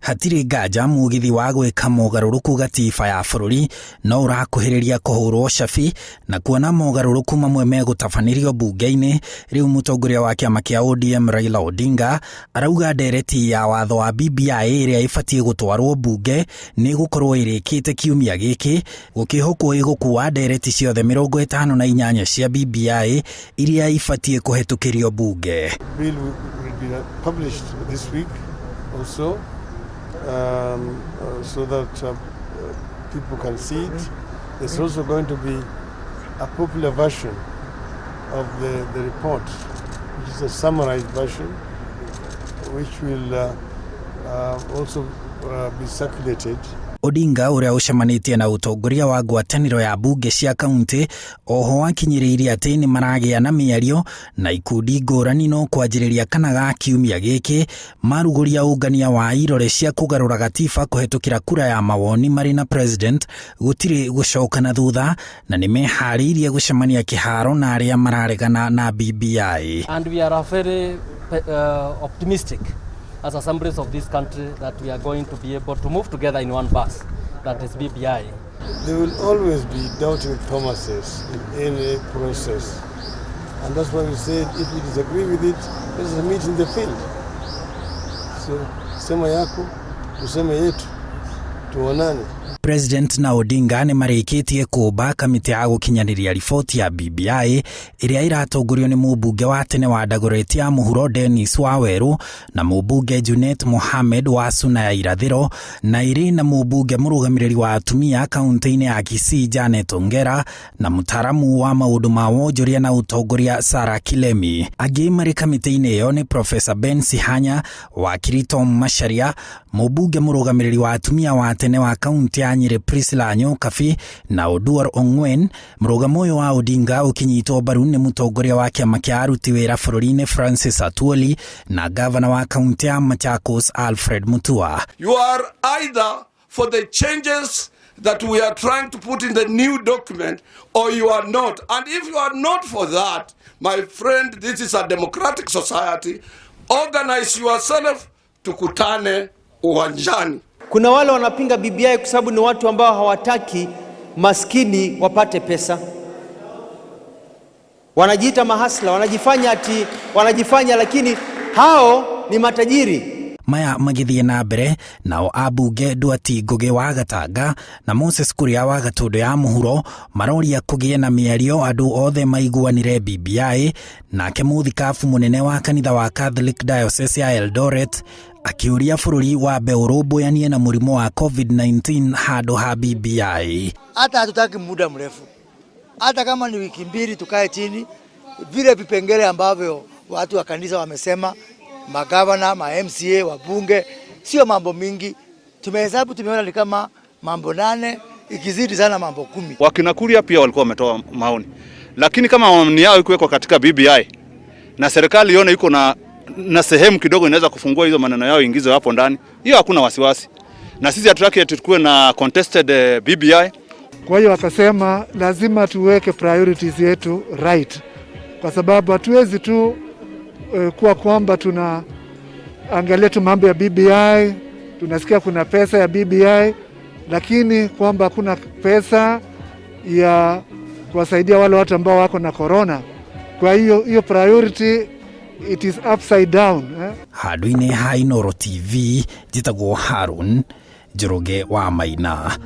Hatirĩ nganja mũgithi wa gwĩka mogarũrũku gatiba ya bũrũri no ũrakuhĩrĩria kũhũrwo cabi na kuona mogarũrũku mamwe megũtabanĩrio mbunge-inĩ. Rĩu mũtongoria wa kĩama kĩa ODM Raila Odinga arauga ndereti ya watho wa BBI ĩrĩa ĩbatiĩ gũtwarwo mbunge nĩ ĩgũkorwo ĩrĩkĩte kiumia gĩkĩ, gũkĩhokwo ĩgũkua ndereti ciothe 58 cia BBI iria ibatiĩ kũhetũkĩrio mbunge. Bill will be published this week also, so that people can see it. There's also going to be a popular version of the report, which is a summarized version, which will also be circulated. Odinga, ũrĩa ũcemanĩtie na ũtongoria wa ngwatanĩro ya mbunge cia kaunti, oho akinyĩrĩirie atĩ nĩ maragĩa na mĩario na ikundi ngũrani, no kwanjĩrĩria kana ga kiumia gĩkĩ marugũria ũngania wa irore cia kũgarũra gatiba kũhetũkĩra kura ya mawoni marĩ na president, gũtirĩ gũcoka na thutha na nĩ meharĩirie gũcemania kĩharo na arĩa mararegana na BBI. And we are very optimistic as assemblies of this country that we are going to be able to move together in one bus, that is BBI. There will always be doubting Thomases in any process. And that's why we said if we disagree with it, let us meet in the field. So, sema yako, tuseme yetu, tuonane. President na Odinga nĩ marĩkĩtie kũũmba kamĩtĩ ya gũkinyanĩria riboti ya BBI ĩrĩa ĩratongorio nĩ mũmbunge wa tene wa Dagoretti ya mũhuro Dennis Waweru na mũmbunge Junet Mohamed wa Suna ya Irathĩro, na ĩrĩ na mũmbunge mũrũgamĩrĩri wa atumia kaunti-inĩ ya Kisii Janet Ongera na mũtaaramu wa maũndũ ma wonjoria na ũtongoria Sarah Kilemi. Angĩ marĩ kamĩtĩ-inĩ ĩyo nĩ Professor Ben Sihanya, wakiri Tom Macharia, mũmbunge mũrũgamĩrĩri wa atumia wa tene wa kaunti ya Nyĩrĩ Priscilla Nyokabi na Oduor Ong'wen. Mũrũgamo ũyũ wa Odinga ũkĩnyitwo mbaru nĩ mũtongoria wa kĩama kĩa aruti wĩra bũrũri-inĩ Francis Atwoli na gavana wa kaunti ya Machakos Alfred Mutua. You are either for the changes that we are trying to put in the new document or you are not. And if you are not for that, my friend, this is a democratic society. Organize yourself, tukutane uwanjani. Kuna wale wanapinga BBI kwa sababu ni watu ambao hawataki maskini wapate pesa. Wanajiita mahasla, wanajifanya ati wanajifanya, lakini hao ni matajiri. Maya magĩthiĩ na mbere, nao ambunge Nduati Ngugi wa Gatanga na Moses Kuria wa Gatũndũ ya mũhuro maroria kũgĩe na mĩario andũ othe maiguanĩre BBI. Nake mũthikabu mũnene wa kanitha wa Catholic Diocese ya Eldoret akĩũria bũrũri wambe ũrũmbũyanie na mũrimũ wa COVID-19 handũ ha BBI. Hata hatutaki muda mrefu, hata kama ni wiki 2, tukae chini, vile vipengele ambavyo watu wa kanisa wamesema, magavana, ma MCA, wabunge, sio mambo mingi. Tumehesabu, tumeona ni kama mambo 8, ikizidi sana mambo 10. Wakina Kuria pia walikuwa wametoa maoni, lakini kama maoni yao ikuwekwa katika BBI na serikali ione iko na sehemu kidogo inaweza kufungua hizo maneno yao ingizwe hapo ndani, hiyo hakuna wasiwasi. Na sisi hatutaki eti tukuwe na contested BBI. Kwa hiyo akasema lazima tuweke priorities yetu right, kwa sababu hatuwezi tu kuwa kwamba tuna angalia tu mambo ya BBI, tunasikia kuna pesa ya BBI, lakini kwamba hakuna pesa ya kuwasaidia wale watu ambao wako na corona. Kwa hiyo hiyo priority, it is upside down, eh? Handũ-inĩ ha Inooro TV, njĩtagwo Harun Njoroge wa Maina.